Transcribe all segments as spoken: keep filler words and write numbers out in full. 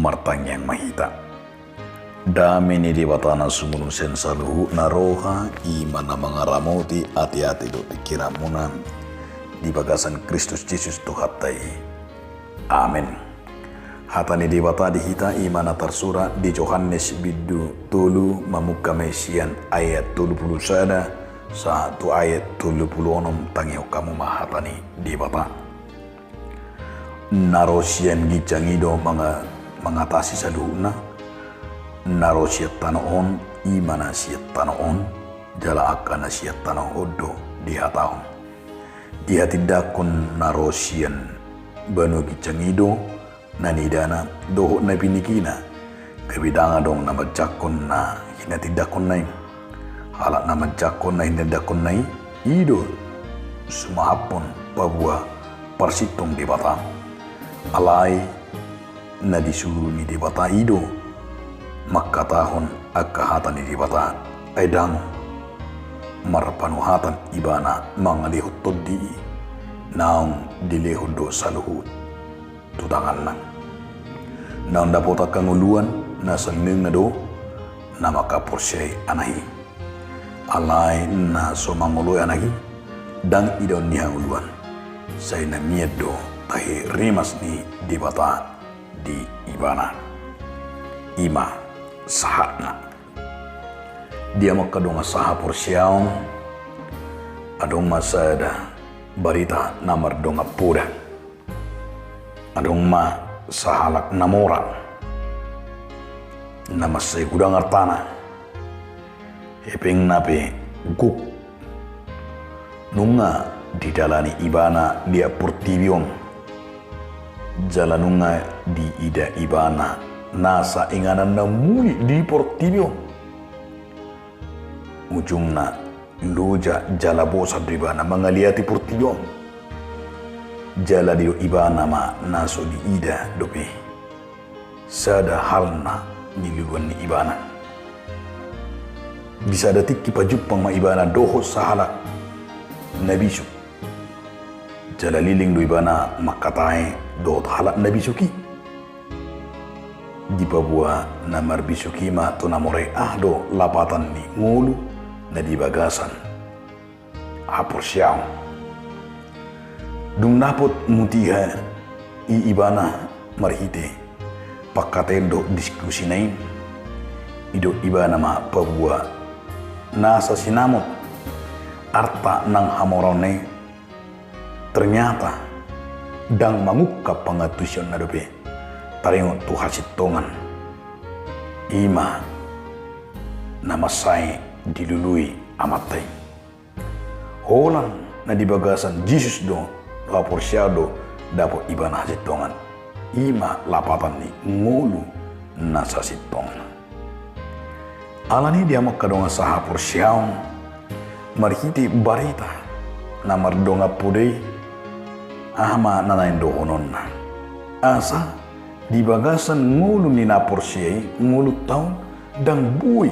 Martangiang ma hita. Dame ni Debata na sumurung sian saluhutna roha, i ma na mangaramoti ateate dohot pingkiranmuna di bagasan Kristus Jesus Tuhanta i. Amen. Hata ni Debata di hita i ma na tarsurat di Johannes bindu tolu, mamungka ma i sian ayat tolu pulu sada sahat tu ayat tolu pulu onom. Tangihon hamu ma hata ni Debata. Na ro sian ginjang i do manga-, mangatasi saluhutna. Na ro sian tano on, i ma na sian tano on, jala angka na sian tano on do dihatahon. Dihatindangkon na ro sian banua ginjang i do na niidana dohot na piningkina, gabe ndang adong na manjangkon na hinatindangkonna i. Halak na manjangkon na hinatindangkonna i, i do sumahaphon paboa parsintong Debata. Alai na disuru ni Debata i do mangkatahon angka hata ni Debata, ai ndang marpanuhatan ibana mangalehon tondi i naung dilehon do saluhut tu tanganna. Naung dapotan hangoluan na saleleng do na mangkaporseai Anak i. Alai na so mangoloi Anak i, ndang idaon ni hangoluan, sai na mian do tahi rimas ni Debata di ibana. I ma sahatna. Di hamu angka dongan sahaporseaon, adong ma sada barita na mardongan poda. Adong ma sahalak na mora, na mansai godang artana, hepengna pe gok. Nunga didalani ibana liat portibi on, jala nunga diida ibana nasa inganan na muli di portibi on. Ujungna loja jala bosan do ibana mangaliati portibi on. Jala didok ibana ma na so diida dope sada hal na niluluan ni ibana. Di sada tingki pajumpang ma ibana dohot sahalak na bisuk. Jala leleng do ibana mangkatai dohot halak na bisuk i. Dipaboa na marbisuk i ma tu na mora i, aha do lapatan ni ngolu na di bagasan haporseaon. Dung dapot mutiha i ibana marhite pangkataion dohot diskusina i, didok ibana ma paboa nasa sinamot arta nang hamoraonna i, ternyata ndang mangungkap pangantusionna dope taringot tu hasintongan. I ma na mansai dilului amanta i. Holan na di bagasan Jesus do, haporseaon do dapot ibana hasintongan. I ma lapatan ni ngolu na sasintongna. Alani i di hamu angka dongan sahaporseaon, marhite barita na mardongan poda i, aha ma na naeng dohononna? Asa di bagasan ngolu ni na porsea i, ngolunta on ndang boi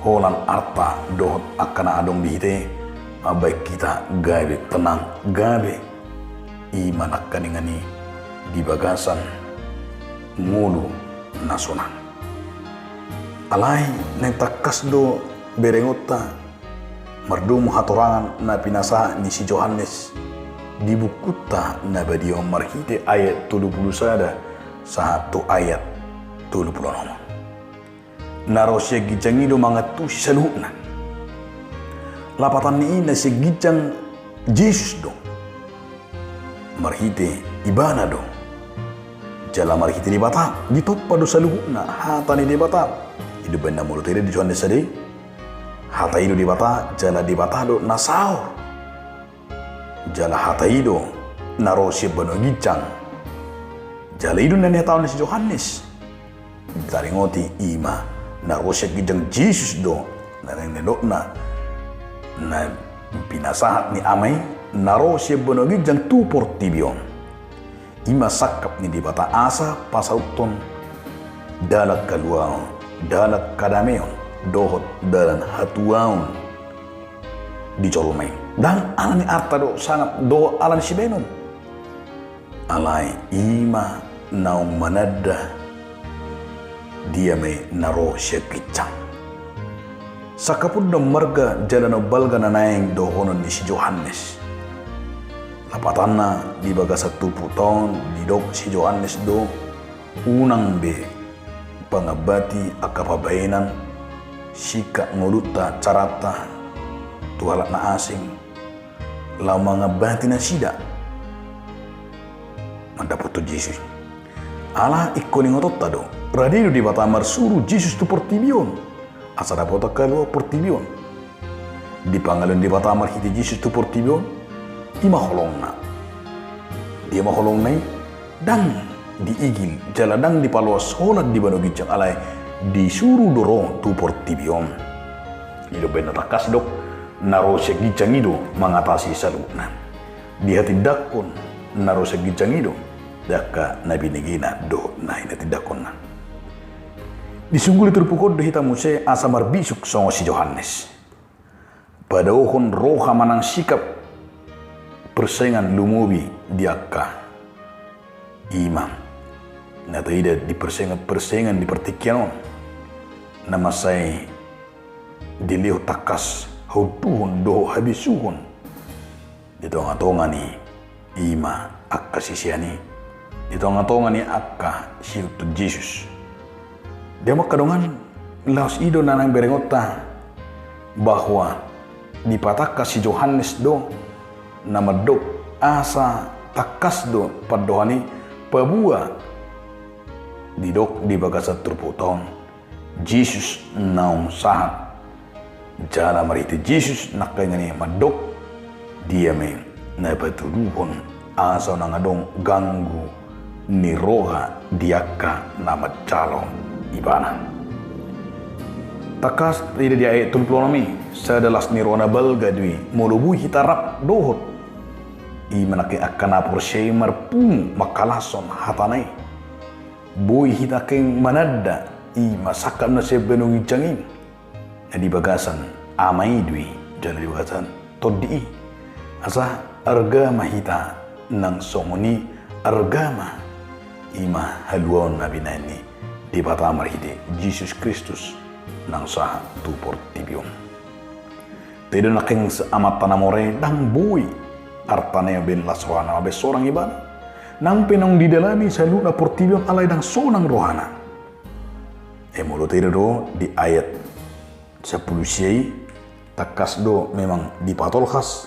holan arta dohot angka na adong di hita i mambahen hita gabe tenang, gabe i ma nangkaningan i di bagasan ngolu na sonang. Alai naeng tangkas do berengonta mardomu hatorangan na pinasahat ni si Johannes di bukunta na badia on marhite ayat tolu pulu sada sahat tu ayat tolu pulu onom. Na ro sian ginjang i do mangantusi saluhutna. Lapatan ni i na sian ginjang Jesus do. Marhite ibana do. Jala marhite Debata ditompa do saluhutna hata ni Debata. I do baen na molo taida di Johannes sada i. Hata i do Debata, jala Debata do na saor. Jala hata i do na ro sian banua ginjang. Jala i do na nihatahon ni si Johannes. Taringoti i ma na ro sian ginjang Jesus do, na naeng nidokna na pinasahat ni Ama i na ro sian banua ginjang tu portibi on. I ma sangkap ni Debata asa pasauthon dalan haluaon, dalan hadameon, dohot dalan hatuaon di jolma i. Ndang ala ni arta dohot sangap dohot ala ni sibahenon. Alai i ma naung mananda dia ma i na ro sian ginjang. Sangkap on do marga jala na umbalga na naeng dohonon ni si Johannes. Lapatanna di bagasan turpukta on didok si Johannes do, unang be pangambati angka pambahenan, singkat ngolunta caranta tu halak na asing, laho mangambati nasida mandapothon Jesus. Ala ingkon ingotonta do, rade do Debata marsuru Jesus tu portibi on, asa dapotan haluaon portibi on. Dipangalo Debata marhite Jesus tu portibi on, i ma holongna. Dia ma holongna i? Ndang diigil jala ndang dipaloas holan di banua ginjang, alai disuru do ro tu portibi on. I do umbahen na tangkas didok, na ro sian ginjang i do mangatasi saluhutna. Dihatindangkon na ro sian ginjang i do di angka na binegena dohot na hinatindangkonna. Disungguli turpuk on do hita muse asa marbisuk songon si Johannes, padaohon roha manang sikap persaingan lumobi di angka, i ma na taida di persaingan-persaingan di partingkian on, na mansai dilehon tangkas haunduhon dohot habisuhon di tonga-tonga ni, i ma angka sisean i, di tonga-tonga ni angka siihuthon Jesus. Dia ma angka dongan, laos i do na naeng berengonta, bahwa dipatangkas si Johannes do na mandok asa tangkas do pandohan i, paboa didok di bagasan turpukta on, Jesus naung sahat. Jala marhite Jesus nangkaningan i mandok, dia ma i na patuduhon asa unang adong ganggu ni roha di angka na manjalo ibana. Tangkas taida di ayat tolu pulu onom i, sada las ni roha na balga do i molo boi hita rap dohot, i ma nangkin angka na porsea i, marpungu mangkalashon hatana i. Boi hita nangkin mananda, i ma sangkap na sian banua ginjang i, na di bagasan Ama i do i jala di bagasan Tondi i. Asa arga ma hita nang songon i, arga ma, i ma haluaon na binahen ni Debata marhite Jesus Kristus naung sahat tu portibi on. Taida nangkin Amanta na mora i, ndang boi artana i mambahen las rohana, mambahen sonang ibana. Nang pe naung didalani saluhutna portibi on, alai ndang sonang rohana. Ai molo taida do di ayat sampulu sia i, tangkas do memang dipatolhas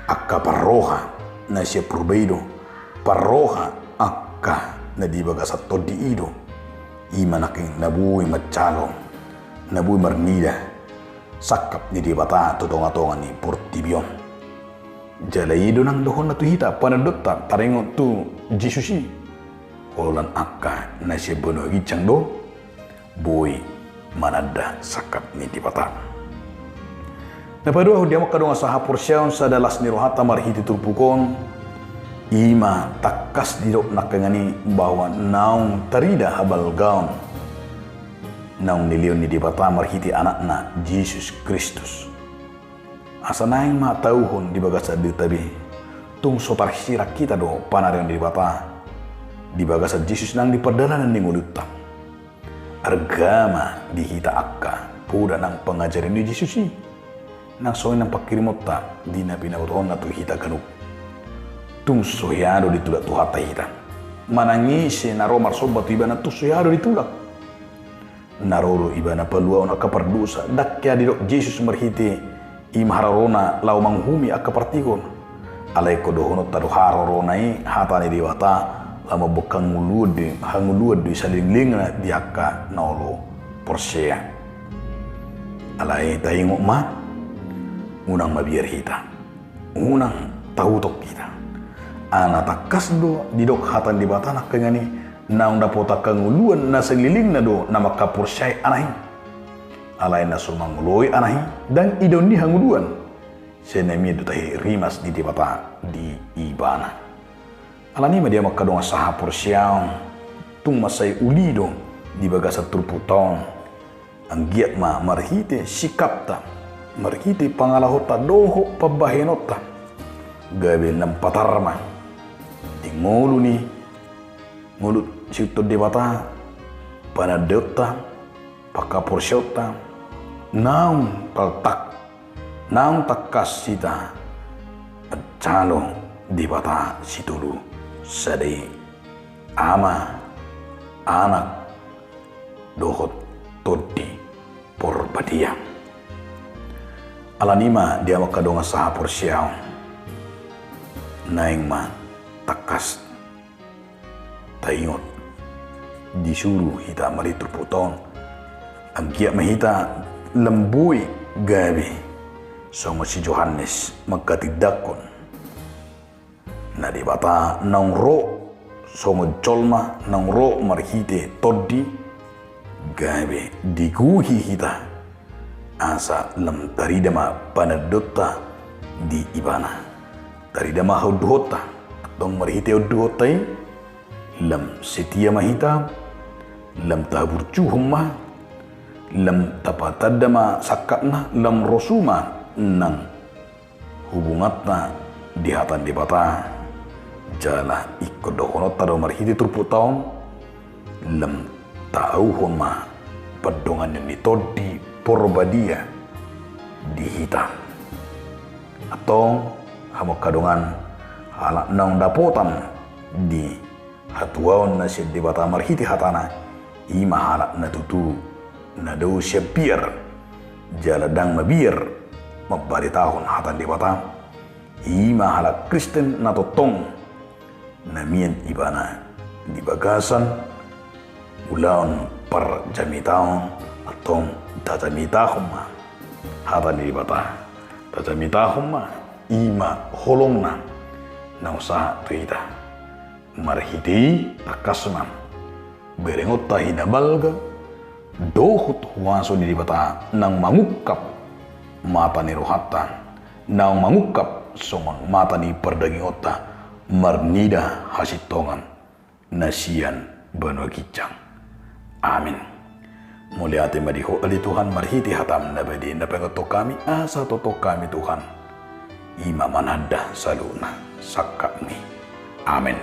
angka parroha na sian Purba i do, parroha angka na di bagasan Tondi i do, i ma nangkin na boi manjalo, na boi marnida sangkap ni Debata tu tonga-tonga ni portibi on. Jala i do nang dohonna tu hita, panandaonta taringot tu Jesus i. Holan angka na sian banua ginjang do boi mananda sangkap ni Debata. Na paduahon, dia ma angka dongan sahaporseaon, sada las ni rohanta marhite turpuk on, i ma tangkas didok nangkaningan i bahwa naung tarida habalgaon naung nilehon ni Debata marhite Anakna Jesus Kristus. Asa naeng ma tauhon di bagasan dirinta be, tung so tarsirang hita do panarihon ni Debata di bagasan Jesus nang di pardalanan ni ngolunta. Arga ma di hita angka poda nang pangajarion ni Jesus i, nang songon i nang pangkirimonta di na pinabotohonna tu hita ganup. Tung so hea do ditulak Tuhanta hita. Manang ise na ro marsomba tu Ibana tung so hea do ditulak. Na ro do Ibana paluahon angka pardosa, ndang hea didok Jesus marhite i ma harorona laho manguhumi angka partingkian. Alai ingkon dohononta do harorona i, hata ni Debata, laho mamboan hangoluan do i, hangoluan do i salelenglelengna di angka na olo porsea. Alai taingot ma, unang mabiar hita. Unang tautok hita. Ala tangkas do didok hata ni Debata nangkaningan i, naung dapotan hangoluan na salelenglelengna do na mangkaporseai Anak i. Alai na so mangoloi Anak i, ndang idaon ni hangoluan. Sai na mian do tahe rimas ni Debata di ibana. Alani i ma, dia ma angka dongan sahaporseaon, tung mansai uli do di bagasan turpukta on. Anggiat ma marhite sikapta, marhite pangalahonta dohot pambahenonta, gabe lam patar ma di ngolu ni, ngolu siihuthon Debata, panandaonta, panghaporseaonta, naung paltak, naung tangkas hita manjalo Debata Sitolu Sada i, Ama, Anak, dohot Tondi Porbadia. Alani i ma di hamu angka dongan sahaporseaon, naeng ma tangkas taingot, disuru hita marhite turpukta on, anggiat ma hita lam boi gabe songon si Johannes manghatindanghon na Debata naung ro songon jolma, naung ro marhite tondi, gabe digohi hita asa lam tarida ma panandaonta di Ibana. Tarida ma haunduhonta, antong marhite haunduhonta i lam setia ma hita, lam tahaburjuhon ma, lam tapatanda ma sangkapna, lam rosu ma nang hubunganta di hata ni Debata, jala ingkon dohononta do marhite turpukta on, lam taauhon ma pandonganion ni Tondi Porbadia di hita. Antong, hamu angka dongan, halak naung dapotan di hatuaon na sian Debata marhite hatana, i ma halak na tutu na dao sian biar, jala ndang mabiar mambaritahon hata ni Debata, i ma halak Kristen na tongtong na mian ibana di bagasan ulaon parjamitaon. Antong tajamitahon ma hata ni Debata, tajamitahon ma, i ma holongna naung sahat tu hita. Marhite i tangkas ma berengonta hinabalga dohot huaso ni Debata naung mangungkap mata ni rohanta, naung mangungkap songon mata ni pardagingonta marnida hasintongan na sian banua ginjang. Amin. Mauliate ma di Ho ale Tuhan, marhite hataM na badia na paingothon hami, asa tongtong hami Tuhan i ma mananda saluhutna sangkapMi. Amin.